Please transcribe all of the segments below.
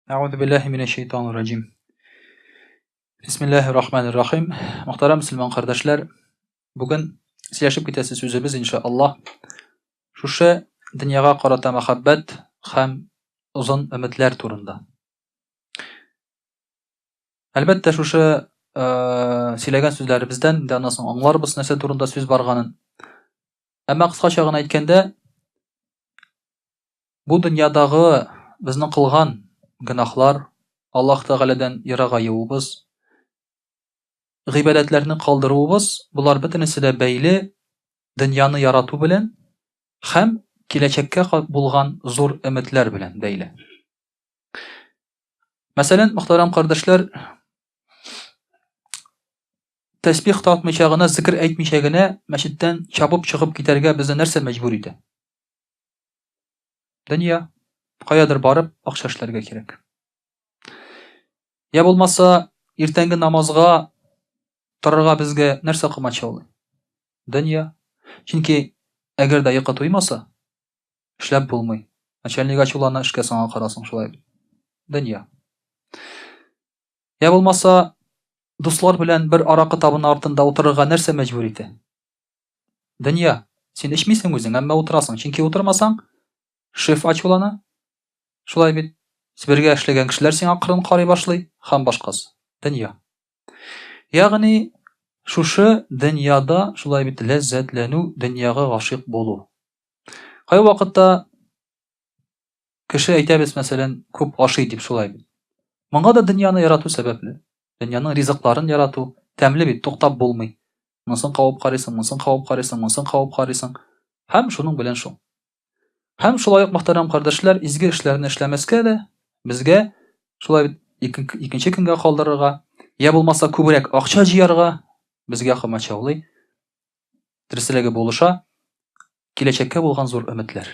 Әгъузу биллаһи минәш шайтанир раҗим. Бисмиллаһир рахманир рахим. Мөхтәрәм мөселман кардәшләр, бүген сөйләшеп китәсе сүзебез иншаллаһ шушы дөньяга карата мәхәббәт һәм озын өметләр турында. Әлбәттә, шушы э, сөйләгән сүзләребездән дә аннан соң аңларбыз нәрсә турында сүз барганын. Әмма кыскача гына әйткәндә, Бу дөньядагы безнең кылган гөнаһлар, Аллаһ Тәгаләдән ерагаюыбыз, гыйбадәтләрне калдыруыбыз, болар бөтенесе дә бәйле дөньяны ярату белән һәм киләчәккә булган зур өметләр белән бәйле. Мәсәлән, мөхтәрәм кардәшләр, тәсбих тартмыйча гына, зикр әйтмичә генә мәчеттән чабып чыгып китәргә безне нәрсә мәҗбүр итә? Дөнья. Каядыр барып, акча эшләргә кирәк. Я булмаса, иртәнге намазга торырга безгә нәрсә комачаулый? Дөнья. Чөнки әгәр дә йокы туймаса, эшләп булмый. Начальник ачулана, эшкә соңга карасың шулай бит. Дөнья. Я булмаса, дуслар белән бер аракы табыны артында утырырга нәрсә мәҗбүр итә? Дөнья. Син эчмисең үзең, әмма утырасың. Чөнки утырмасаң, шеф ачулана. Шулай бит. Бергә эшләгән кешеләр сиңа кырын карый башлый һәм башкасы. Дөнья. Ягъни шушы дөньяда шулай бит ләззәтләнү, дөньяга гашыйк булу. Кайвакытта Кеше әйтәбез, мәсәлән, күп ашый дип шулай бит. Моңа да дөньяны ярату сәбәпле. Дөньяның ризыкларын ярату, тәмле бит, туктап булмый. Монысын кабып карыйсың, монысын кабып карыйсың, монысын кабып карыйсың. Һәм шуның белән шул. Һәм шулай ук, мөхтәрәм кардәшләр, изге эшләрне эшләмәскә дә безгә шулай бит икенче көнгә калдырырга, я булмаса күбрәк акча җыярга безгә комачаулый. Дөресрәге булыша, киләчәккә булган зур өметләр.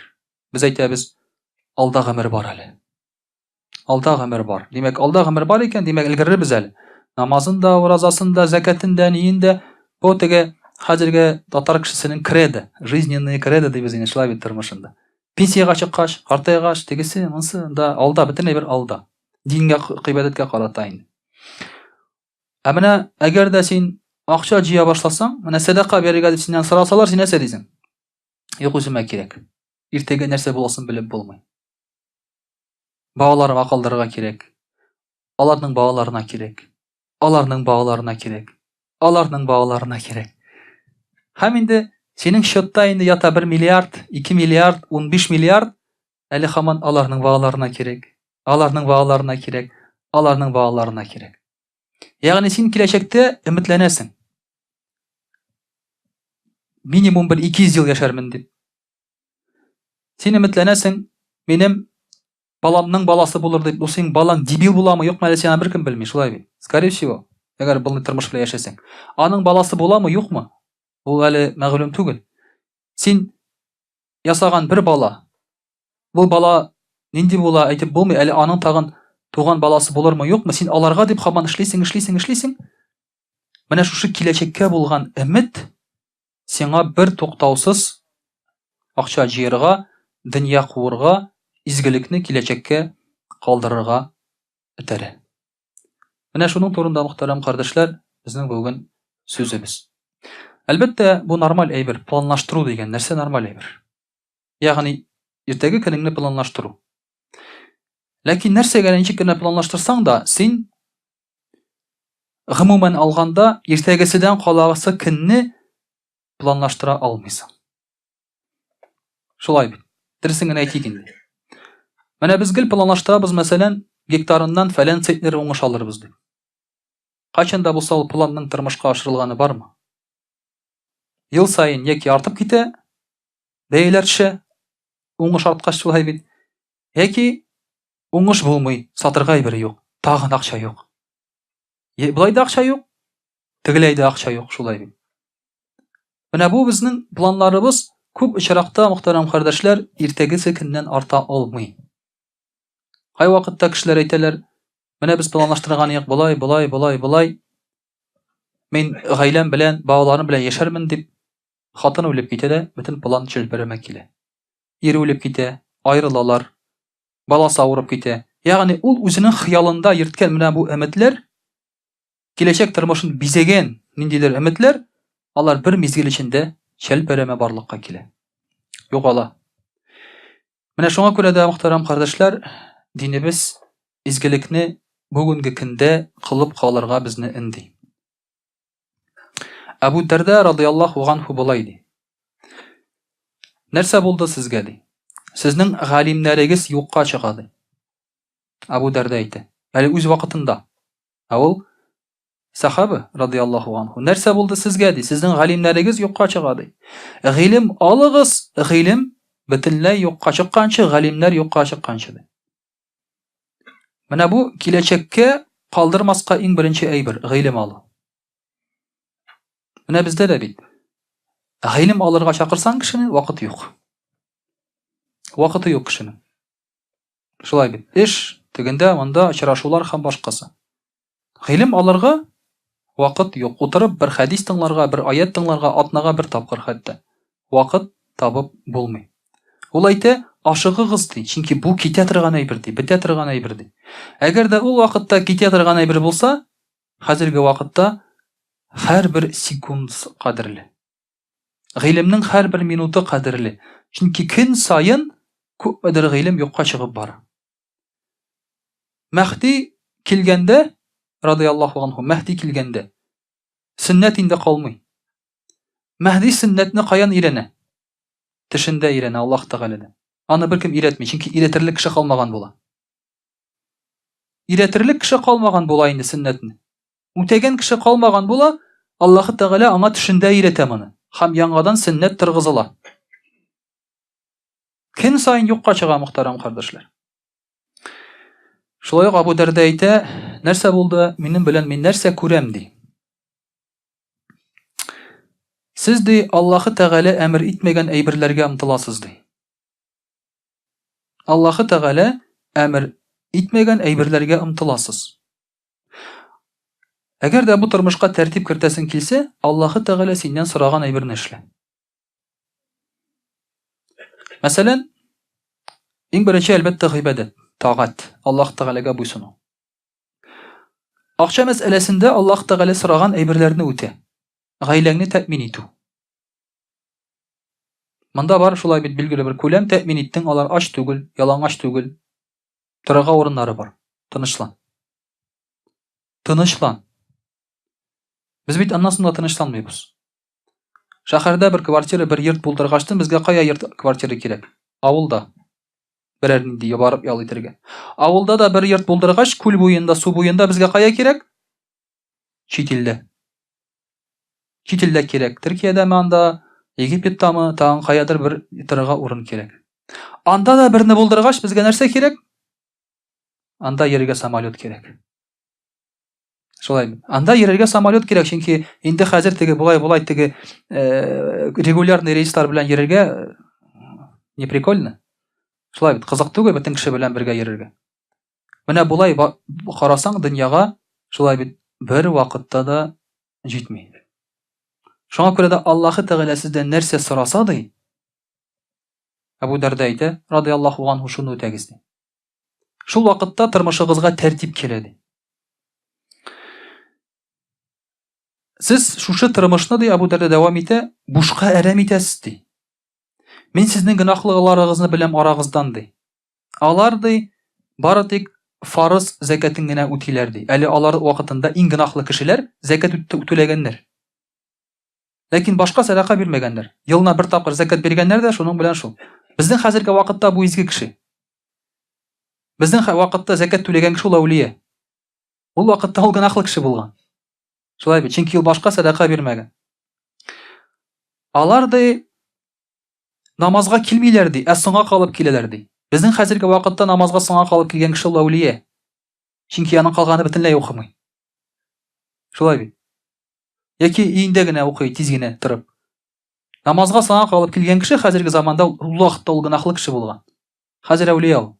Без әйтәбез, алда гомер бар әле. Алда гомер бар. Димәк, алда гомер бар икән, димәк, өлгерербез әле. Намазын да, уразасын да, зәкәтен дә, ниен дә. Бу теге хәзерге татар кешесенең кредо, жизненный кредо дибез инде шулай бит тормышында. Пенсиягә чыккач, картайгач, тегесе, монысы да алда, бөтенләй бер алда. Дингә, гыйбадәткә карата инде. Ә менә әгәр дә син акча җыя башласаң, менә сәдака бирергә дип синнән сорасалар, син нәрсә дисең? Юк, үземә кирәк. Иртәгә нәрсә буласын белеп булмый. Балаларыма калдырырга кирәк. Аларның балаларына кирәк. Аларның балаларына кирәк. Аларның балаларына кирәк. Һәм инде синең счетта инде ята 1 миллиард, 2 миллиард, 15 миллиард, әле һаман аларның балаларына кирәк. Аларның балаларына кирәк. Аларның балаларына кирәк. Ягъни син киләчәктә өметләнәсең. Минимум бер 200 ел яшәрмен дип. Син өметләнәсең, минем баламның баласы булыр дип, ул синең балаң дебил буламы, юкмы әле сиңа беркем белми, шулай бит. Скорее всего, әгәр болай тормыш белән яшәсәң. Аның баласы буламы, юкмы? Ул әле мәгълүм түгел. Син ясаган бер бала, Бу бала нинди була, әйтеп булмый, әле аның тагын туган баласы булырмы, юкмы, син аларга дип һаман эшлисең, эшлисең, эшлисең. Менә шушы киләчәккә булган өмет сиңа бер туктаусыз акча җыерга, дөнья куырга, изгелекне киләчәккә калдырырга этәрә. Менә шуның турында, мөхтәрәм кардәшләр, безнең бүген сүзебез. Әлбәттә, бу нормаль әйбер, планлаштыру дигән нәрсә нормаль әйбер. Ягъни иртәге көнеңне планлаштыру. Ләкин нәрсәгә ничек кенә планлаштырсаң да, син гомумән алганда иртәгеседән каласы көнне планлаштыра алмыйсың. Шулай бит. Дөресен генә әйтик инде. Менә без гел планлаштырабыз, мәсәлән, гектарыннан фәлән центнер уңыш алырбыз дип. Кайчан да булса ул планның тормышка ашырылганы бармы? Ел саен яки артып китә, бәяләр төшә, уңыш арткач шулай бит. Яки уңыш булмый, сатырга әйбер юк, тагын акча юк. Болай да акча юк, тегеләй дә акча юк, шулай бит. Менә бу безнең планнарыбыз күп очракта, мөхтәрәм кардәшләр, иртәгесе көннән арта алмый. Кайвакытта кешеләр әйтәләр, менә без планлаштырган идек болай, болай, болай, болай. Мин гаиләм белән, балаларым белән яшәрмен дип, Хатын үлеп китә дә, бөтен план челпәрәмә килә. Ире үлеп китә, аерылалар. Баласы авырып китә. Ягъни ул үзенең хыялында йөрткән менә бу өметләр, киләчәк тормышын бизәгән ниндидер өметләр, алар бер мизгел эчендә чәлпәрәмә барлыкка килә. Югала. Менә шуңа күрә дә, мөхтәрәм кардәшләр, динебез изгелекне бүгенге көндә кылып калырга безне өнди. Әбу Дәрдә радыяллаһу ганһу болай ди. Нәрсә булды сезгә ди? Сезнең галимнәрегез юкка чыга ди. Әбу Дәрдә әйтә. Әле үз вакытында. Ә ул сахаба радыяллаһу анху. Нәрсә булды сезгә ди? Сезнең галимнәрегез юкка чыга ди. Гыйлем алыгыз, гыйлем бөтенләй юкка чыкканчы, галимнәр юкка чыкканчы ди. Менә бу киләчәккә калдырмаска иң беренче әйбер, гыйлем алу. Менә бездә дә бит. Гыйлем алырга чакырсаң кешене, вакыт юк. Вакыты юк кешенең. Шулай бит. Эш, тегендә, монда очрашулар һәм башкасы. Гыйлем алырга вакыт юк. Утырып бер хәдис тыңларга, бер аять тыңларга атнага бер тапкыр хәтта вакыт табып булмый. Ул әйтә, ашыгыгыз ди, чөнки бу китә торган әйбер ди, бетә торган әйбер ди. Әгәр дә ул вакытта китә торган әйбер булса, хәзерге вакытта һәрбер секунд кадерле. Гыйлемнең һәрбер минуты кадерле. Чөнки көн саен күпмедер гыйлем юкка чыгып бара. Мәһди килгәндә, радияллаһу анһу, Мәһди килгәндә, сөннәт инде калмый. Мәһди сөннәтне каян өйрәнә? Төшендә өйрәнә Аллаһ Тәгаләдән. Аны беркем өйрәтми, чөнки өйрәтерлек кеше калмаган була. Өйрәтерлек кеше калмаган була инде сөннәтне. Үтәгән кеше калмаган була, Аллаһ Тәгалә аңа төшендә өйрәтә моны. Һәм яңадан сөннәт торгызыла. Көн саен юкка чыга, мөхтәрәм кардәшләр. Шулай ук Абу Дәрдә әйтә, нәрсә булды, минем белән мин нәрсә күрәм ди. Сез ди Аллаһы Тәгалә әмер итмәгән әйберләргә омтыласыз ди. Аллаһы Тәгалә әмер итмәгән әйберләргә омтыласыз. Әгәр дә бу тормышка тәртип кертәсең килсә, Аллаһы Тәгалә синнән сораган әйберне эшлә. Мәсәлән, иң беренче, әлбәттә, гыйбадәт, тагать, Аллаһ Тәгаләгә буйсыну. Акча мәсьәләсендә Аллаһ Тәгалә сораган әйберләрне үтә. Гаиләңне тәэмин итү. Монда бар шулай бит билгеле бер күләм тәэмин иттең, алар ач түгел, ялангач түгел. Торырга урыннары бар. Тынычлан. Тынычлан. Без бит аннан соң да тынычланмыйбыз. Шәһәрдә бер квартира, бер йорт булдыргачтын безгә кая йорт, квартира кирәк? Авылда. Берәр нинди барып ял итәргә. Авылда да бер йорт булдыргач, күл буенда, су буенда безгә кая кирәк? Чит илдә. Чит илдә кирәк. Төркиядәме анда, Египеттамы, тагын каядыр бер торырга урын кирәк. Анда да берне булдыргач, безгә нәрсә кирәк? Анда йөрергә самолет кирәк. Шулай. Анда йөрергә самолет кирәк, чөнки инде хәзер теге болай-болай теге э, регулярный рейслар белән йөрергә э, не прикольно. Шулай бит, кызык түгел бөтен кеше белән бергә йөрергә. Менә болай карасаң дөньяга шулай бит бер вакытта да җитми. Шуңа күрә дә Аллаһы Тәгалә сездән нәрсә сораса ди, Әбу Дәрдә әйтә, радияллаһу анһу, шуны үтәгез ди. Шул вакытта тормышыгызга тәртип килә ди. Сез шушы тормышны ди Әбу Дәрдә дәвам итә, бушка әрәм итәсез ди. Мин сезнең гөнаһлыларыгызны беләм арагыздан ди. Алар ди бары тик фарыз зәкәтен генә үтиләр ди. Әле алар вакытында иң гөнаһлы кешеләр зәкәт түләгәннәр. Ләкин башка сәдака бирмәгәннәр. Елына бер тапкыр зәкят биргәннәр дә, шуның белән шул. Безнең хәзерге вакытта бу изге кеше. Безнең вакытта зәкят түләгән кеше ул әүлия. Ул вакытта ул гөнаһлы кеше булган. Шулай бит, чөнки ул башка сәдака бирмәгән. Алар ди намазга килмиләр ди, ә соңга калып киләләр ди. Безнең хәзерге вакытта намазга соңга калып килгән кеше ул әүлия. Чөнки аның калганы бөтенләй укымый. Шулай бит. Яки өендә генә укый, тиз генә торып. Намазга соңа калып килгән кеше хәзерге заманда ул вакытта ул гөнаһлы кеше булган. Хәзер әүлия ул.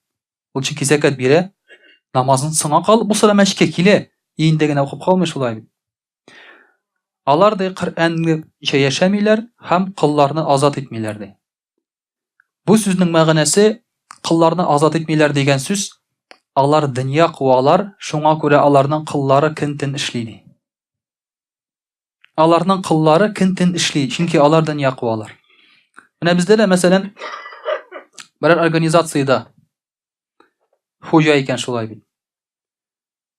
Ул чөнки зәкят бирә, намазын соңа калып булса да мәчеткә килә, өендә генә укып калмый шулай бит. Алар ди Коръәнгә яшәмиләр һәм колларны азат итмиләр ди. Бу сүзнең мәгънәсе колларны азат итмиләр дигән сүз. алар дөнья куалар, шуңа күрә аларның кыллары көн-төн эшли ди. Аларның кыллары көн-төн эшли, чөнки алар дөнья куалар. Менә бездә дә, мәсәлән, берәр организациядә хуҗа икән шулай бит.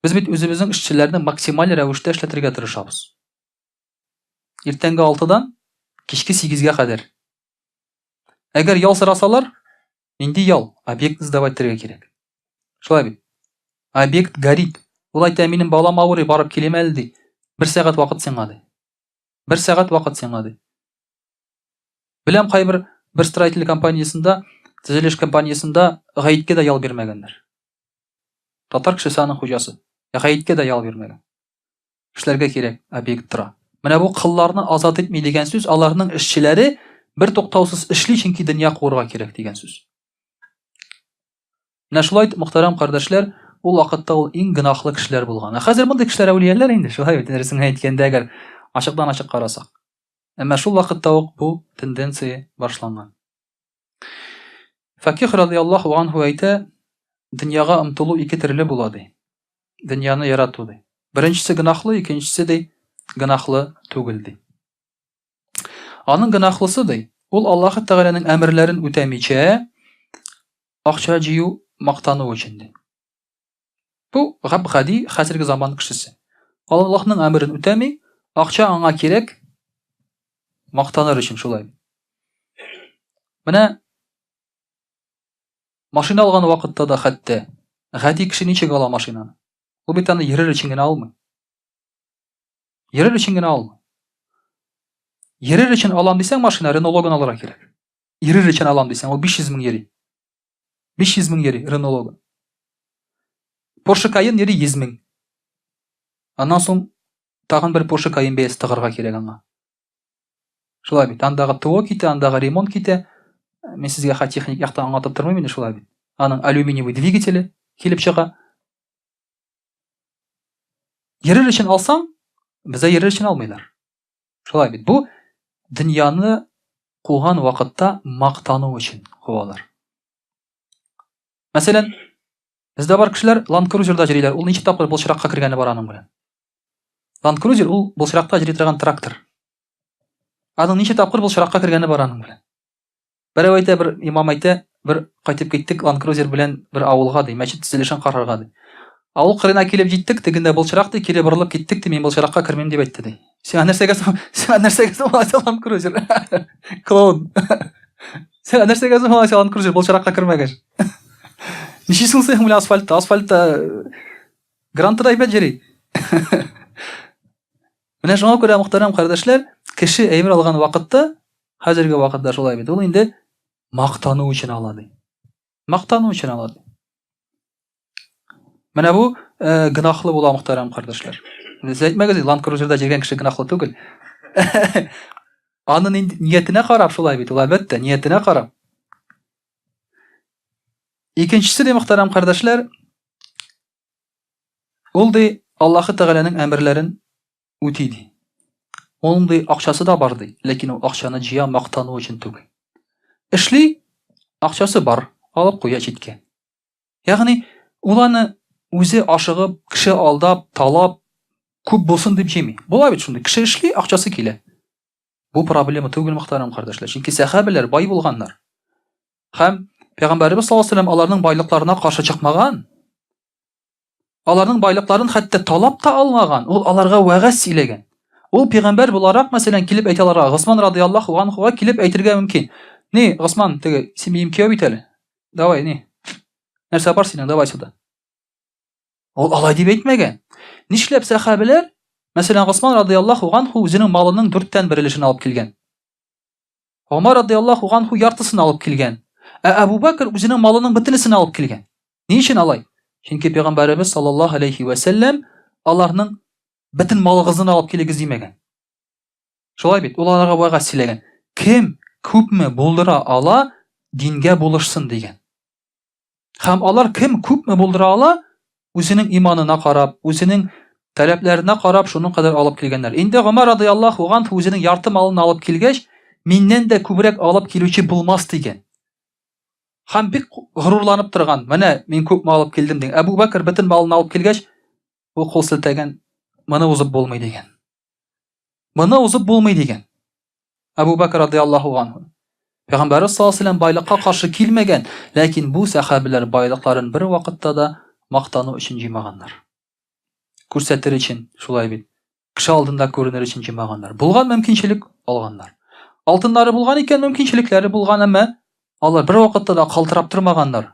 Без бит үзебезнең эшчеләрне максималь рәвештә эшләтергә тырышабыз. Иртәнге 6-дан кичке 8-гә кадәр. Әгәр ял сорасалар, нинди ял? Объектны сдавать итәргә кирәк. Шулай бит. Объект горит. Ул әйтә, минем балам авырый, барып килим әле ди. Бер сәгать вакыт сиңа ди. Бер сәгать вакыт сиңа ди. Беләм кайбер бер строитель компаниясендә, төзелеш компаниясендә гаеткә дә ял бирмәгәннәр. Татар кешесе аның хуҗасы. Гаеткә дә ял бирмәгән. Эшләргә кирәк, объект тора. Менә бу кылларны азат итми дигән сүз, аларның эшчеләре бер туктаусыз эшли, чөнки дөнья куырга кирәк дигән сүз. Менә шулай итеп, мөхтәрәм кардәшләр, ул вакытта ул иң гөнаһлы кешеләр булган. Ә хәзер мондый кешеләр әүлияләр инде, шулай бит, дөресен әйткәндә, әгәр ачыктан-ачык карасак. Әмма шул вакытта ук бу тенденция башланган. Факих радиаллаһу анһу әйтә, дөньяга омтылу ике төрле була ди. Дөньяны ярату ди. Беренчесе гөнаһлы, икенчесе ди гөнаһлы түгел ди. Аның гөнаһлысы ди, ул Аллаһ Тәгаләнең әмерләрен үтәмичә акча җыю мактану өчен ди. Бу гап-гади хәзерге заман кешесе. Аллаһның әмерен үтәми, акча аңа кирәк мактаныр өчен шулай. Менә машина алган вакытта да хәтта гади кеше ничек ала машинаны? Ул бит аны йөрер өчен генә алмый. Йөрер өчен генә алмый. Йөрер өчен алам дисәң машина Renault Logan алырга кирәк. Йөрер өчен алам дисәң, ул 500 мең йөри. 500 мең йөри Renault Logan. Porsche Cayenne йөри 100 мең. Аннан соң тагын бер Porsche Cayenne бәясе тыгарга кирәк аңа. Шулай бит. Андагы ТО китә, андагы ремонт китә. Мин сезгә хәтта техник яктан аңлатып тормыйм инде шулай бит. Аның алюминиевый двигателе килеп чыга. Йөрер өчен алсаң, бездә йөрер өчен алмыйлар. Шулай бит. Бу дөньяны куган вакытта мактану өчен куалар. Мәсәлән, бездә бар кешеләр Land Cruiser-да йөриләр. Ул ничә тапкыр былчыракка кергәне бар аның белән. Land Cruiser ул былчыракта йөри торган трактор. Аның ничә тапкыр былчыракка кергәне бар аның белән. Берәү әйтә, бер имам әйтә, бер кайтып киттек Land Cruiser белән бер авылга ди, мәчет төзелешен карарга ди. Авыл кырына килеп җиттек, тегендә былчырак ди, кире борылып киттек ди, мин былчыракка кермим дип әйтте ди. Сиңа нәрсәгә соң, сиңа нәрсәгә соң алайса Land Cruiser? Клоун. Сиңа нәрсәгә соң алайса Land Cruiser былчыракка кермәгәч? Ничесең син белән асфальтта? Асфальтта Гранта да әйбәт йөри. Менә шуңа күрә, мөхтәрәм кардәшләр, кеше әйбер алган вакытта, хәзерге вакытта шулай бит, ул инде мактану өчен ала ди. Мактану өчен ала ди. Менә бу э, гөнаһлы була, мөхтәрәм кардәшләр. Сез әйтмәгез, Land Cruiser-да йөргән кеше гөнаһлы түгел. Аның инде ниятенә карап шулай бит, ул әлбәттә, ниятенә карап. Икенчесе ди, мөхтәрәм кардәшләр, Ул ди Аллаһы Тәгаләнең әмерләрен үти ди. Оның ди акчасы да бар ди, ләкин ул акчаны җыя мактану өчен түгел. Эшли, акчасы бар, алып куя читкә. Ягъни ул аны үзе ашыгып, кеше алдап, талап, күп булсын дип җыймый. Була бит шундый, кеше эшли, акчасы килә. Бу проблема түгел, мөхтәрәм кардәшләр. Чөнки сәхабәләр бай булганнар. Һәм Пәйгамбәребез саллаллаһу алейһи вәсәлләм аларның байлыкларына каршы чыкмаган. Аларның байлыкларын хәтта талап та алмаган. Ул аларга вәгазь сөйләгән. Ул пәйгамбәр буларак, мәсәлән, килеп әйтә аларга, Госман радиаллаһу анхуга килеп әйтергә мөмкин. Ни, Госман, теге, син минем кияү бит әле. Давай, ни. Нәрсә бар синең, давай сюда. Ул алай дип әйтмәгән. Нишләп сәхабәләр, мәсәлән, Госман радиаллаһу анху үзенең малының дүрттән бер өлешен алып килгән. Гомар радиаллаһу анху яртысын алып килгән. Ә Әбу Бәкр үзенең малының бөтенесен алып килгән. Ни өчен алай? Чөнки пәйгамбәребез саллаллаһу алейхи вә сәлләм аларның бөтен малыгызны алып килегез димәгән. Шулай бит, ул аларга вәгазь сөйләгән. Кем күпме булдыра ала, дингә булышсын дигән. Һәм алар кем күпме булдыра ала, үзенең иманына карап, үзенең таләпләренә карап, шуның кадәр алып килгәннәр. Инде Гомәр радыяллаһу анһу үзенең ярты малын алып килгәч, миннән дә күбрәк алып килүче булмас дигән. Һәм бик горурланып торган, менә мин күп мал алып килдем дигән. Әбу Бәкер бөтен малын алып килгәч, ул кул селтәгән, моны узып булмый дигән. Моны узып булмый дигән. Әбу Бәкер радиаллаһу анһу. Пәйгамбәрбез саллаллаһу алейһи вәсәлләм байлыкка каршы килмәгән, ләкин бу сәхабәләр байлыкларын бер вакытта да мактану өчен җыймаганнар. Күрсәтер өчен, шулай бит. Кеше алдында күренер өчен җыймаганнар. Булган мөмкинчелек алганнар. Алтыннары булган икән, мөмкинчелекләре булган, әмма алар бер вакытта да калтырап тормаганнар.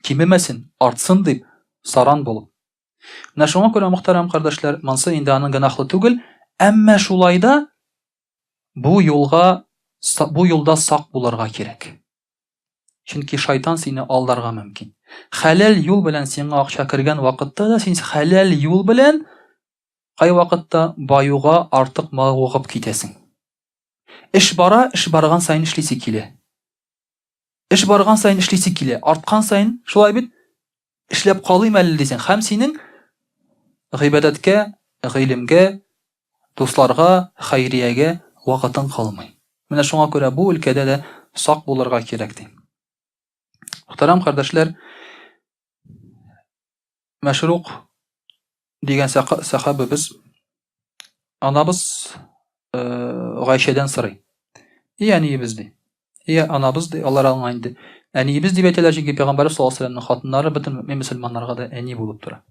Кимемәсен, артсын дип, саран булып. Менә шуңа күрә, мөхтәрәм кардәшләр, монсы инде аның гөнаһлы түгел, әмма шулай да бу юлга бу юлда сак булырга кирәк. Чөнки шайтан сине алдарга мөмкин. Хәләл юл белән сиңа акча кергән вакытта да син хәләл юл белән кайвакытта баюга артык мавыгып китәсең. Эш бара, эш барган саен эшлисе килә. Эш барган саен эшлисе килә, арткан саен, шулай бит, эшләп калыйм әле дисең. Һәм синең гыйбадәткә, гыйлемгә, дусларга, хәйриягә вакытың калмый. Менә шуңа күрә бу өлкәдә дә сак булырга кирәк ди. Мөхтәрәм кардәшләр, Мәшрук дигән сәхабәбез анабыз э, Гайшәдән сорый. И әниебез ди. И анабыз ди, алар аңа инде әниебез дип әйтәләр, чөнки пәйгамбәр саллаллаһу алейһи вәсәлләмнең хатыннары бөтен мөэмин мөселманнарга да әни булып тора.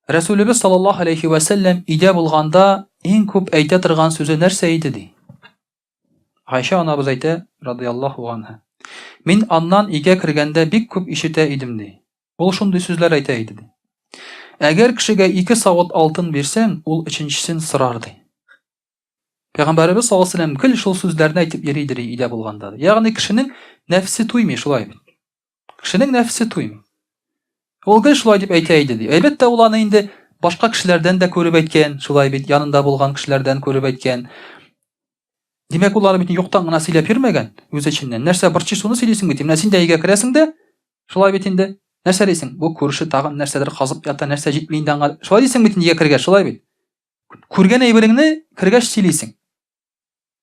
Рәсүлебез саллаллаһу алейһи вәсәлләм өйдә булганда иң күп әйтә торган сүзе нәрсә иде ди? Гайшә анабыз әйтә, радыяллаһу анһа. Мин аннан өйгә кергәндә бик күп ишетә идем, ди. Ул шундый сүзләр әйтә иде, ди. Әгәр кешегә ике савыт алтын бирсәң, ул өченчесен сорар, ди. Пәйгамбәребез саллаллаһу алейһи вәсәлләм гел шул сүзләрне әйтеп йөри иде, ди, өйдә булганда. Ягъни кешенең нәфсе туймый, шулай бит. Кешенең нәфсе туймый. Ул гел шулай дип әйтә иде, ди. Әлбәттә, ул аны инде башка кешеләрдән дә күреп әйткән, шулай бит, янында булган кешеләрдән күреп әйткән. Димәк, ул аны бит юктан гына сөйләп йөрмәгән үз эченнән. Нәрсә борчый, шуны сөйлисең бит. Менә син дә өйгә керәсең дә, шулай бит инде. Нәрсә дисең? Бу күрше тагын нәрсәдер казып ята, нәрсә җитми инде аңа. Шулай дисең бит инде өйгә кергәч, шулай бит. Күргән әйбереңне кергәч сөйлисең.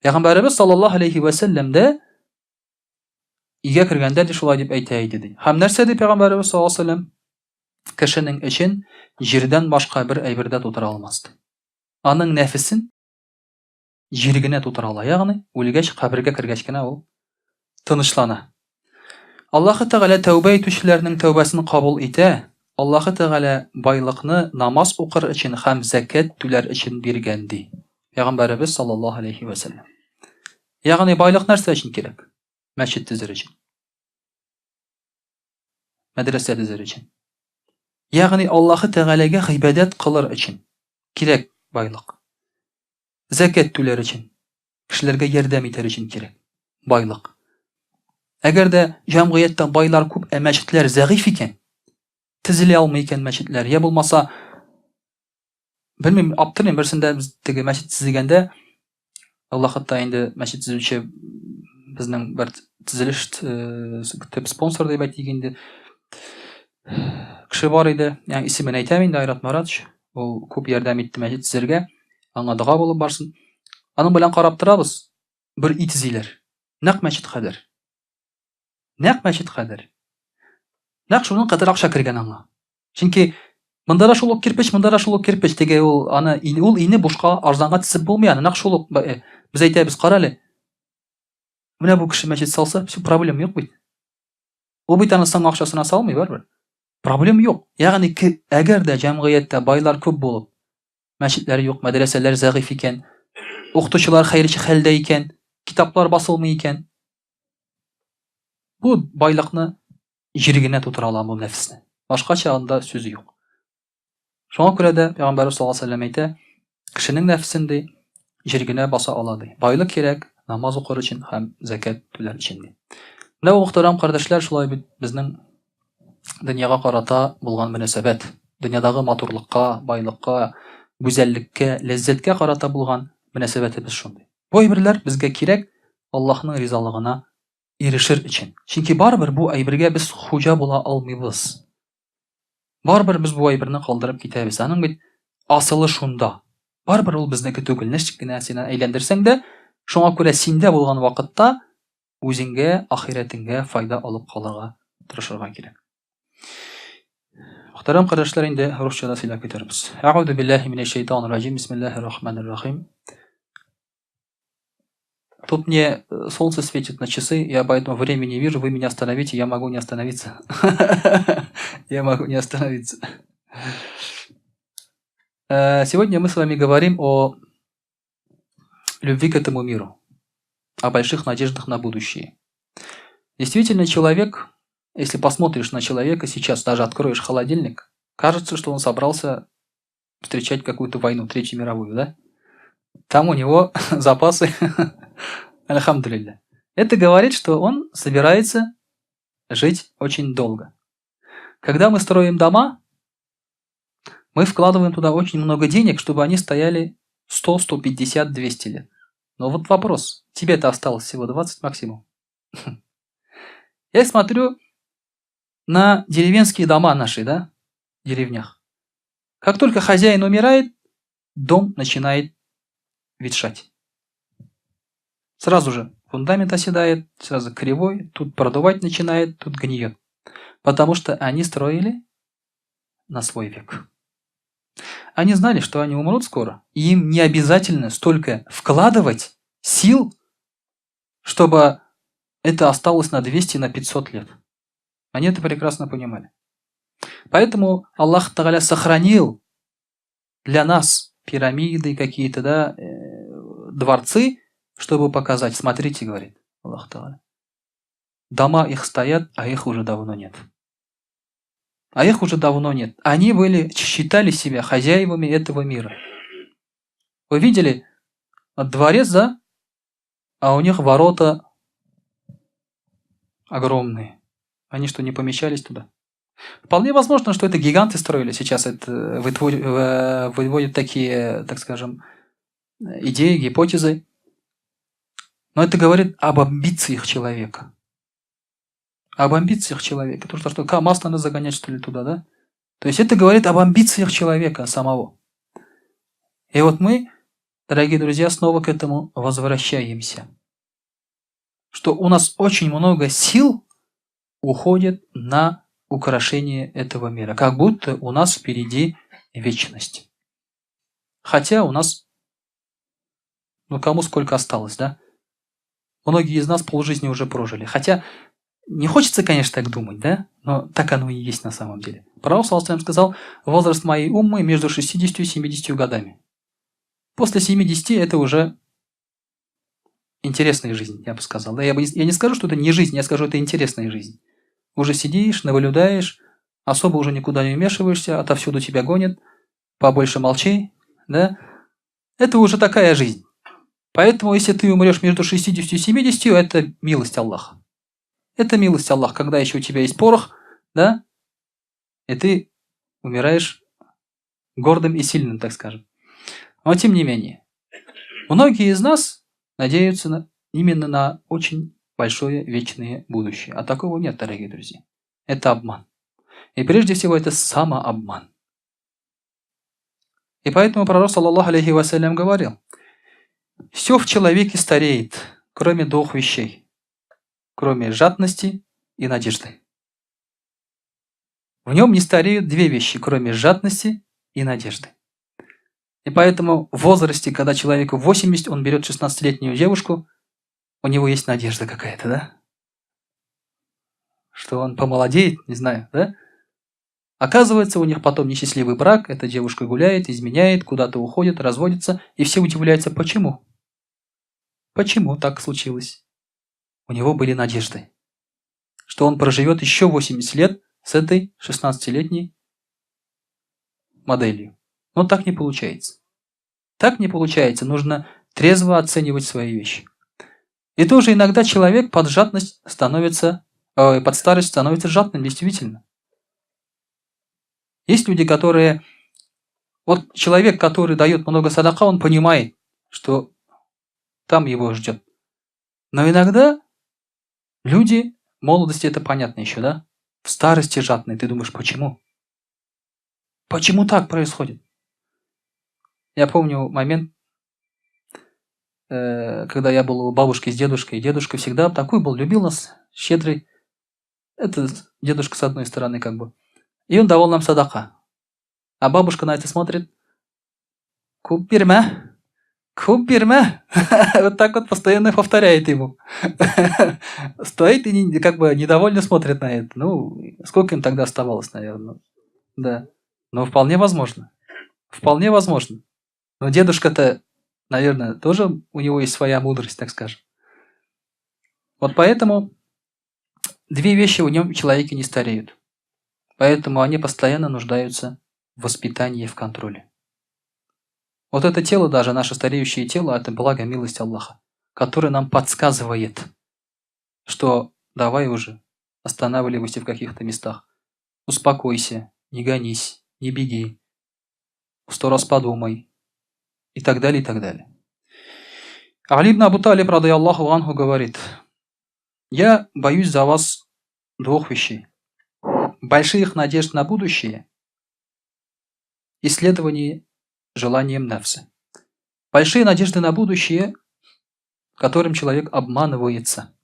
Пәйгамбәребез саллаллаһу алейхи ва сәлләм дә өйгә кергәндә ди шулай дип әйтә иде ди. Һәм нәрсә ди пәйгамбәребез саллаллаһу алейхи ва сәлләм? Кешенең эчен җирдән башка бер әйбер дә тутыра алмас ди. Аның нәфесен җир генә тутыра ала, ягъни үлгәч, кабергә кергәч кенә ул тынычлана. Аллаһы Тәгалә тәүбә итүчеләрнең тәүбәсен кабул итә. Аллаһы Тәгалә байлыкны намаз укыр өчен һәм зәкят түләр өчен биргән, ди Пәйгамбәребез саллаллаһу алейхи вә сәлләм. Ягъни байлык нәрсә өчен кирәк? Мәчет төзер өчен. Мәдрәсә төзер өчен. Ягъни Аллаһы Тәгаләгә гыйбадәт кылыр өчен кирәк байлык. Зәкят түләр өчен, кешеләргә ярдәм итәр өчен кирәк байлык. Әгәр дә җәмгыятьтә байлар күп, ә мәчетләр зәгыйфь икән, төзелә алмый икән мәчетләр, я булмаса, белмим, аптырыйм, берсендә без теге мәчет төзегәндә, ул вакытта инде мәчет төзүче безнең бер төзелеш э, төп спонсор дип әйтик инде. Кеше бар иде, ягъни исемен әйтәм инде, Айрат Маратович. Ул күп ярдәм итте мәчет төзергә. Аңа дога булып барсын. Аның белән карап торабыз, бер өй төзиләр. Нәкъ мәчет кадәр. Нәкъ мәчет кадәр. Нәкъ шуның кадәр акча кергән аңа. Чөнки монда да шул ук кирпеч, монда да шул ук кирпеч. Теге ул аны ул ине бушка арзанга төзеп булмый аны. Нәкъ шул ук э, без әйтәбез, кара әле. Менә бу кеше мәчет салса, все проблема юк бит. Ул бит аны соң акчасына салмый барыбер. Проблем юк. Ягъни әгәр дә җәмгыятьтә байлар күп булып, мәчетләр юк, мәдрәсәләр зәгыйфь икән, укытучылар хәерче хәлдә икән, китаплар басылмый икән, бу байлыкны җир генә тутыра ала бу нәфесне. Башкача анда сүз юк. Шуңа күрә дә Пәйгамбәрбез саллаллаһу алейһи ва сәлләм әйтә, кешенең нәфесен ди, җир генә баса ала ди. Байлык кирәк намаз укыр өчен һәм зәкят түләр өчен ди. Менә бу мөхтәрәм кардәшләр, шулай бит безнең дөньяга карата булган мөнәсәбәт, дөньядагы матурлыкка, байлыкка, гүзәллеккә, ләззәткә карата булган мөнәсәбәтебез шундый. Бу әйберләр безгә кирәк Аллаһның ризалыгына ирешер өчен. Чөнки барыбер бу әйбергә без хуҗа була алмыйбыз. Барыбер без бу әйберне калдырып китәбез. Аның бит асылы шунда. Барыбер ул безнеке түгел. Ничек кенә син әйләндерсәң дә, шуңа күрә синдә булган вакытта Үзеңгә, ахирәтеңгә файда алып калырга тырышырга кирәк. Мөхтәрәм кардәшләр, инде русча да сөйләп китербез. Әгъүзу биллаһи минәш шайтанир раҗим. Бисмиллаһир рахманир рахим. Тут мне солнце светит на часы, я поэтому времени не вижу, вы меня остановите, я могу не остановиться. Я могу не остановиться. Сегодня мы с вами говорим о любви к этому миру, о больших надеждах на будущее. Действительно, человек, если посмотришь на человека сейчас, даже откроешь холодильник, кажется, что он собрался встречать какую-то войну, Третью мировую, да? Там у него запасы, альхамдулилля. Это говорит, что он собирается жить очень долго. Когда мы строим дома, мы вкладываем туда очень много денег, чтобы они стояли 100, 150, 200 лет. Но вот вопрос, тебе-то осталось всего 20 максимум. Я смотрю на деревенские дома наши, да, в деревнях. Как только хозяин умирает, дом начинает ветшать. Сразу же фундамент оседает, сразу кривой, тут продувать начинает, тут гниет. Потому что они строили на свой век. Они знали, что они умрут скоро, и им не обязательно столько вкладывать сил, чтобы это осталось на 200, на 500 лет. Они это прекрасно понимали. Поэтому Аллах Тагаля сохранил для нас пирамиды какие-то, да, дворцы, чтобы показать. Смотрите, говорит Аллах Тагаля. Дома их стоят, а их уже давно нет. А их уже давно нет. Они считали себя хозяевами этого мира. Вы видели дворец, да? А у них ворота огромные. Они что, не помещались туда? Вполне возможно, что это гиганты строили. Сейчас это выводят такие, так скажем, идеи, гипотезы. Но это говорит об амбициях человека. Об амбициях человека. То, что КамАЗ надо загонять, что ли, туда, да? То есть это говорит об амбициях человека самого. И вот мы, дорогие друзья, снова к этому возвращаемся. Что у нас очень много сил уходит на украшение этого мира. Как будто у нас впереди вечность. Хотя у нас, кому сколько осталось, да? Многие из нас полжизни уже прожили. Хотя не хочется, конечно, так думать, да? Но так оно и есть на самом деле. Пророк, саллаллаху алейхи ва саллям, сказал, возраст моей уммы между 60 и 70 годами. После 70 это уже интересная жизнь, я бы сказал. Да, я не скажу, что это не жизнь, я скажу, это интересная жизнь. Уже сидишь, наблюдаешь, особо уже никуда не вмешиваешься, отовсюду тебя гонят, побольше молчи, да? Это уже такая жизнь. Поэтому, если ты умрешь между 60 и 70, это милость Аллаха. Это милость Аллаха, когда еще у тебя есть порох, да, и ты умираешь гордым и сильным, так скажем. Но тем не менее, многие из нас надеются именно на очень большое вечное будущее. А такого нет, дорогие друзья. Это обман. И прежде всего это самообман. И поэтому пророк, саллаллаху алейхи вассалям, говорил, все в человеке стареет, кроме двух вещей, кроме жадности и надежды. В нем не стареют две вещи, кроме жадности и надежды. И поэтому в возрасте, когда человеку 80, он берет 16-летнюю девушку, у него есть надежда какая-то, да? Что он помолодеет, не знаю, да? Оказывается, у них потом несчастливый брак, эта девушка гуляет, изменяет, куда-то уходит, разводится, и все удивляются, почему? Почему так случилось? У него были надежды, что он проживет еще 80 лет с этой 16-летней моделью. Но так не получается. Так не получается, нужно трезво оценивать свои вещи. И тоже иногда человек под жадность становится, под старость становится жадным, действительно. Есть люди, которые... Вот человек, который дает много садака, он понимает, что там его ждет. Но иногда люди, в молодости это понятно еще, да? В старости жадные. Ты думаешь, почему? Почему так происходит? Я помню момент, Когда я был у бабушки с дедушкой, дедушка всегда такой был, любил нас, щедрый. Это дедушка с одной стороны как бы. И он давал нам садака. А бабушка на это смотрит. Күп бирмә, күп бирмә. Вот так вот постоянно повторяет ему. Стоит и как бы недовольно смотрит на это. Ну, сколько им тогда оставалось, наверное. Да. Но вполне возможно. Вполне возможно. Но дедушка-то, наверное, тоже у него есть своя мудрость, так скажем. Вот поэтому две вещи в нем человеке не стареют. Поэтому они постоянно нуждаются в воспитании и в контроле. Вот это тело, даже наше стареющее тело, это благо милость Аллаха, который нам подсказывает, что давай уже, останавливайся в каких-то местах, успокойся, не гонись, не беги, сто раз подумай, и так далее, и так далее. Али ибн Абу Талиб, رضي الله عنه, говорит: «Я боюсь за вас двух вещей. Больших надежд на будущее и следование желанием нафса». Большие надежды на будущее, которым человек обманывается.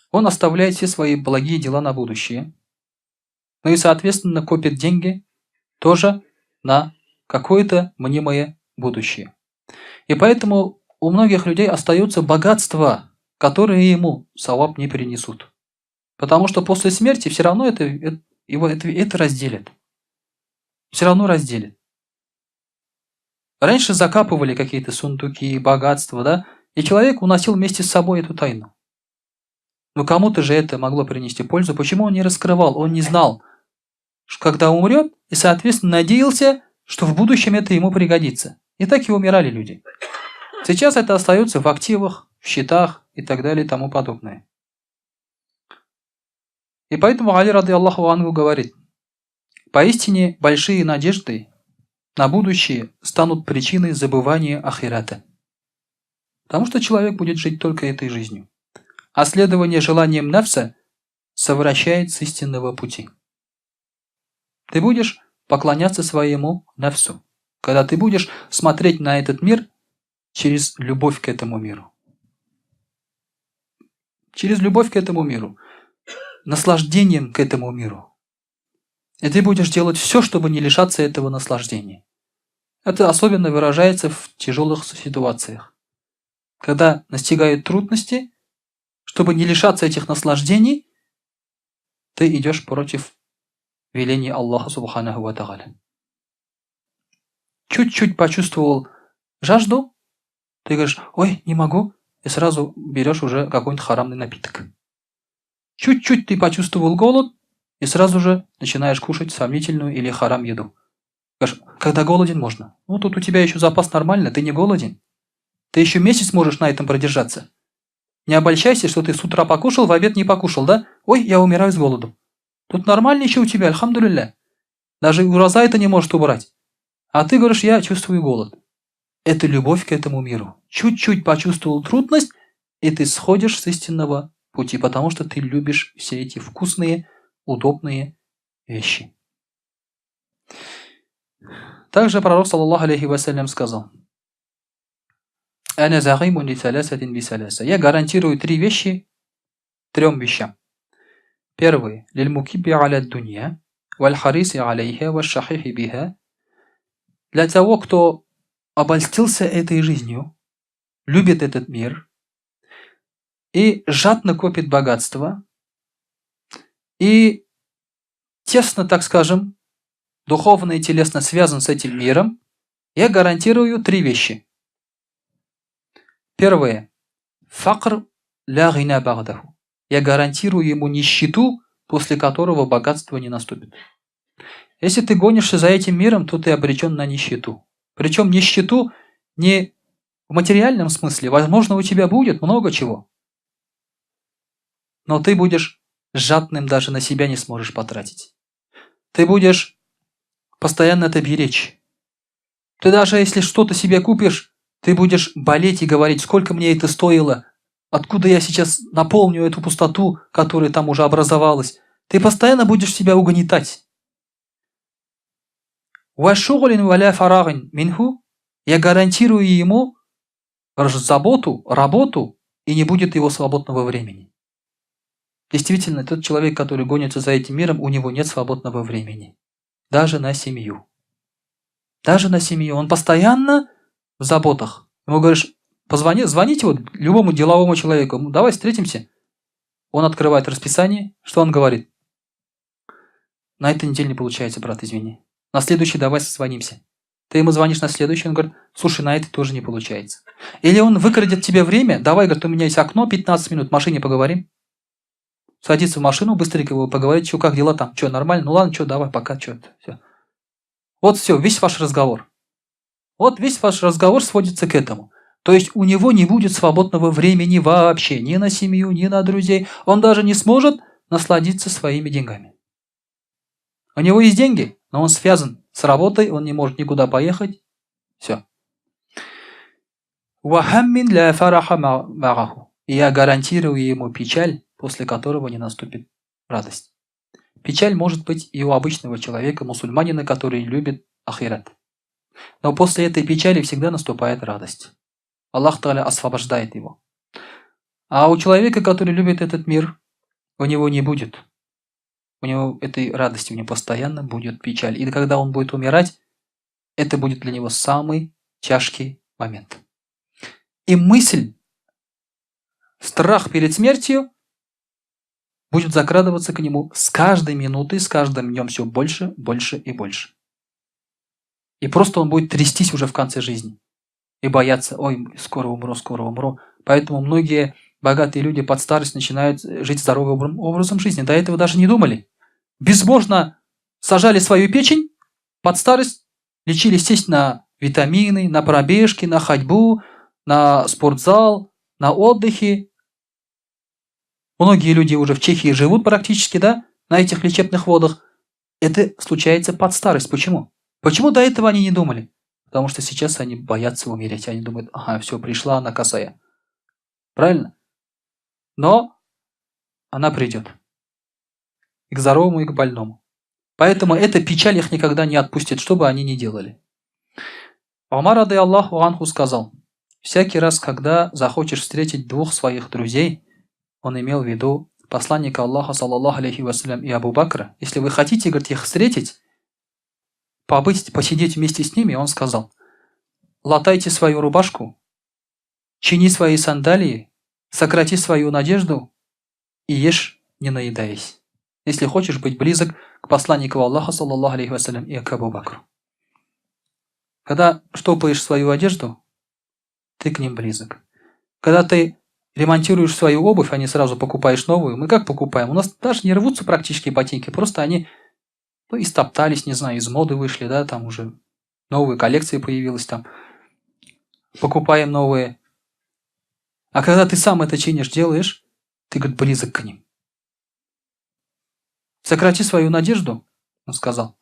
Он оставляет все свои благие дела на будущее, ну и, соответственно, копит деньги тоже на какое-то мнимое будущее. И поэтому у многих людей остаются богатства, которые ему саваб не принесут. Потому что после смерти все равно это разделят. Все равно разделят. Раньше закапывали какие-то сундуки, богатства, да, и человек уносил вместе с собой эту тайну. Но кому-то же это могло принести пользу. Почему он не раскрывал? Он не знал, когда умрет, и, соответственно, надеялся, что в будущем это ему пригодится. И так и умирали люди. Сейчас это остается в активах, в счетах и так далее и тому подобное. И поэтому Али, رضي الله عنه, говорит: поистине большие надежды на будущее станут причиной забывания ахирата. Потому что человек будет жить только этой жизнью. А следование желаниям нафса совращает с истинного пути. Ты будешь поклоняться своему нафсу, когда ты будешь смотреть на этот мир через любовь к этому миру. Через любовь к этому миру, наслаждением к этому миру. И ты будешь делать все, чтобы не лишаться этого наслаждения. Это особенно выражается в тяжелых ситуациях. Когда настигают трудности, чтобы не лишаться этих наслаждений, ты идешь против веления Аллаха سبحانه وتعالى. Чуть-чуть почувствовал жажду, ты говоришь: «Ой, не могу», и сразу берешь уже какой-нибудь харамный напиток. Чуть-чуть ты почувствовал голод, и сразу же начинаешь кушать сомнительную или харам еду. Говоришь: «Когда голоден, можно». Ну, тут у тебя еще запас нормально, ты не голоден. Ты еще месяц можешь на этом продержаться. Не обольщайся, что ты с утра покушал, в обед не покушал, да? «Ой, я умираю с голоду». Тут нормально еще у тебя, الحمد لله. Даже ураза это не может убрать. А ты говоришь: «Я чувствую голод». Это любовь к этому миру. Чуть-чуть почувствовал трудность, и ты сходишь с истинного пути, потому что ты любишь все эти вкусные, удобные вещи. Также пророк, صلى الله عليه وسلم, сказал: «أنا زعيم لثلاثة بثلاثة». Я гарантирую три вещи трем вещам. Первый. للمكب على الدنيا، والحريص عليها، والشحيح بها. Для того, кто обольстился этой жизнью, любит этот мир и жадно копит богатство, и тесно, так скажем, духовно и телесно связан с этим миром, я гарантирую три вещи. Первое. فقر لا غنى بعده. Я гарантирую ему нищету, после которого богатство не наступит. Если ты гонишься за этим миром, то ты обречен на нищету. Причем нищету не в материальном смысле. Возможно, у тебя будет много чего. Но ты будешь жадным, даже на себя не сможешь потратить. Ты будешь постоянно это беречь. Ты даже если что-то себе купишь, ты будешь болеть и говорить: «Сколько мне это стоило, откуда я сейчас наполню эту пустоту, которая там уже образовалась». Ты постоянно будешь себя угнетать. وشغل ولا فراغ منه. Я гарантирую ему заботу, работу, и не будет его свободного времени. Действительно, тот человек, который гонится за этим миром, у него нет свободного времени. Даже на семью. Даже на семью. Он постоянно в заботах. Ему говоришь, позвони, звоните вот любому деловому человеку, давай встретимся. Он открывает расписание. Что он говорит? На этой неделе не получается, брат, извини. На следующий давай созвонимся. Ты ему звонишь на следующий, он говорит, слушай, на это тоже не получается. Или он выкрадет тебе время, давай, говорит, у меня есть окно, 15 минут, в машине поговорим. Садится в машину, быстренько его поговорить, что, как дела там, что, нормально? Ну ладно, что, давай, пока, что, все. Вот все, весь ваш разговор. Вот весь ваш разговор сводится к этому. То есть у него не будет свободного времени вообще, ни на семью, ни на друзей. Он даже не сможет насладиться своими деньгами. У него есть деньги, но он связан с работой, он не может никуда поехать. Все. И я гарантирую ему печаль, после которого не наступит радость. Печаль может быть и у обычного человека, мусульманина, который любит ахират. Но после этой печали всегда наступает радость. Аллах Тааля освобождает его. А у человека, который любит этот мир, у него не будет. У него этой радости, у него постоянно будет печаль. И когда он будет умирать, это будет для него самый тяжкий момент. И мысль, страх перед смертью будет закрадываться к нему с каждой минутой, с каждым днем все больше, больше и больше. И просто он будет трястись уже в конце жизни. И бояться, ой, скоро умру, скоро умру. Поэтому многие богатые люди под старость начинают жить здоровым образом жизни. До этого даже не думали. Безбожно сажали свою печень, под старость лечили сесть на витамины, на пробежки, на ходьбу, на спортзал, на отдыхе. Многие люди уже в Чехии живут практически, да, на этих лечебных водах. Это случается под старость. Почему? Почему до этого они не думали? Потому что сейчас они боятся умереть. Они думают, ага, все, пришла она косая. Правильно? Но она придет. И к здоровому, и к больному. Поэтому эта печаль их никогда не отпустит, что бы они ни делали. Умар, رضي الله عنه, сказал, всякий раз, когда захочешь встретить двух своих друзей, он имел в виду посланника Аллаха, صلى الله عليه وسلم, и Абу Бакра, если вы хотите, говорит, их встретить, побыть, посидеть вместе с ними, он сказал, латайте свою рубашку, чини свои сандалии, сократи свою надежду и ешь, не наедаясь. Если хочешь быть близок к посланнику Аллаха, صلى الله عليه وسلم, и к Абу Бакру. Когда штопаешь свою одежду, ты к ним близок. Когда ты ремонтируешь свою обувь, а не сразу покупаешь новую. Мы как покупаем? У нас даже не рвутся практически ботинки, просто они, ну, истоптались, не знаю, из моды вышли, да, там уже новые коллекции появилась там. Покупаем новые. А когда ты сам это чинишь, делаешь, ты, говорит, близок к ним. Сократи свою надежду, он сказал,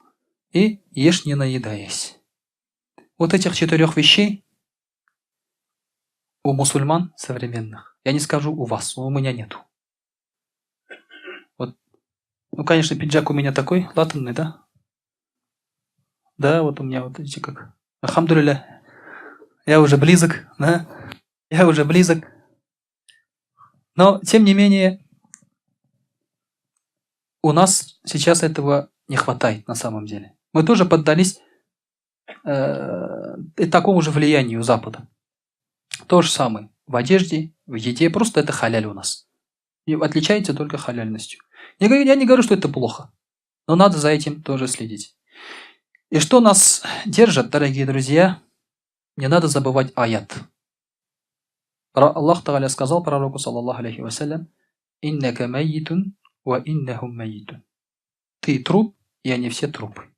и ешь, не наедаясь. Вот этих четырех вещей у мусульман современных, я не скажу у вас, у меня нету. Вот. Ну, конечно, пиджак у меня такой, латанный, да? Да, вот у меня вот, видите как. الحمد لله, я уже близок, да? Я уже близок. Но, тем не менее, у нас сейчас этого не хватает на самом деле. Мы тоже поддались такому же влиянию Запада. То же самое в одежде, в еде, просто это халяль у нас. И отличается только халяльностью. Я не говорю, что это плохо, но надо за этим тоже следить. И что нас держит, дорогие друзья, не надо забывать аят. Аллах Тааля сказал пророку, صلى الله عليه وسلم, «إنك ميت وإنهم ميتون». Ты труп, и они все трупы.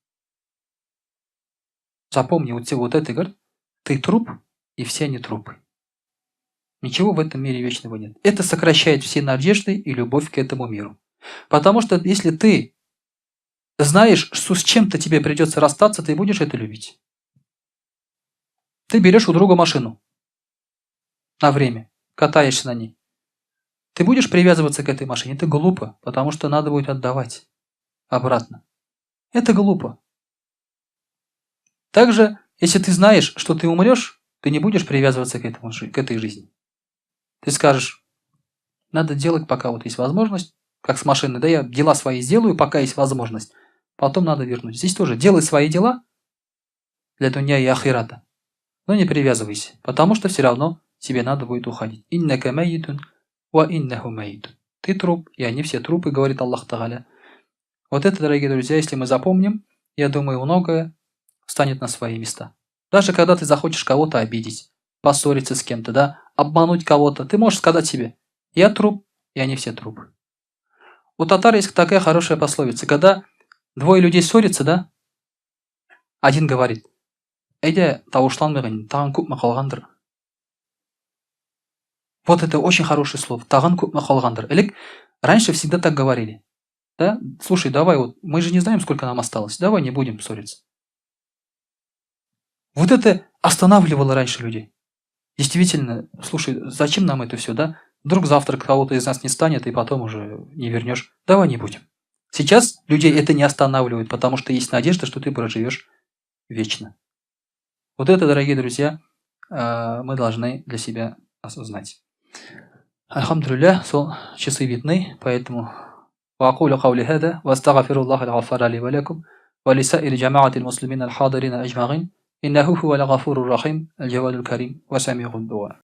Запомни вот, вот это, говорит, ты труп, и все они трупы. Ничего в этом мире вечного нет. Это сокращает все надежды и любовь к этому миру. Потому что если ты знаешь, что с чем-то тебе придется расстаться, ты будешь это любить. Ты берешь у друга машину на время, катаешься на ней. Ты будешь привязываться к этой машине? Это глупо, потому что надо будет отдавать обратно. Это глупо. Также, если ты знаешь, что ты умрешь, Ты не будешь привязываться к, этому, к этой жизни. Ты скажешь, надо делать, пока вот есть возможность, как с машиной, да, я дела свои сделаю, пока есть возможность. Потом надо вернуть. Здесь тоже делай свои дела для дунья и ахирата. Но не привязывайся, потому что все равно тебе надо будет уходить. Иннака майитун ва иннаху майитун. Ты труп, и они все трупы, говорит Аллах Тагаля. Вот это, дорогие друзья, если мы запомним, я думаю, многое встанет на свои места. Даже когда ты захочешь кого-то обидеть, поссориться с кем-то, да, обмануть кого-то, ты можешь сказать себе, я труп, и они все трупы. У татар есть такая хорошая пословица. Когда двое людей ссорятся, да, один говорит, әйдә тавышланмыйк тагын күпме калгандыр. Вот это очень хорошее слово. Тагын күпме калгандыр. Или раньше всегда так говорили. Да? Слушай, давай вот, мы же не знаем, сколько нам осталось. Давай не будем ссориться. Вот это останавливало раньше людей. Действительно, слушай, зачем нам это все, да? Вдруг завтра кого-то из нас не станет, и потом уже не вернешь. Давай не будем. Сейчас людей это не останавливает, потому что есть надежда, что ты проживешь вечно. Вот это, дорогие друзья, мы должны для себя осознать. Альхамдулилля, часы видны, поэтому وأقول قولي هذا وأستغفر الله الغفار لي ولكم ولسائر جماعة المسلمين الحاضرين أجمعين إنه هو الغفور الرحيم الجواد الكريم وسميع الدعاء.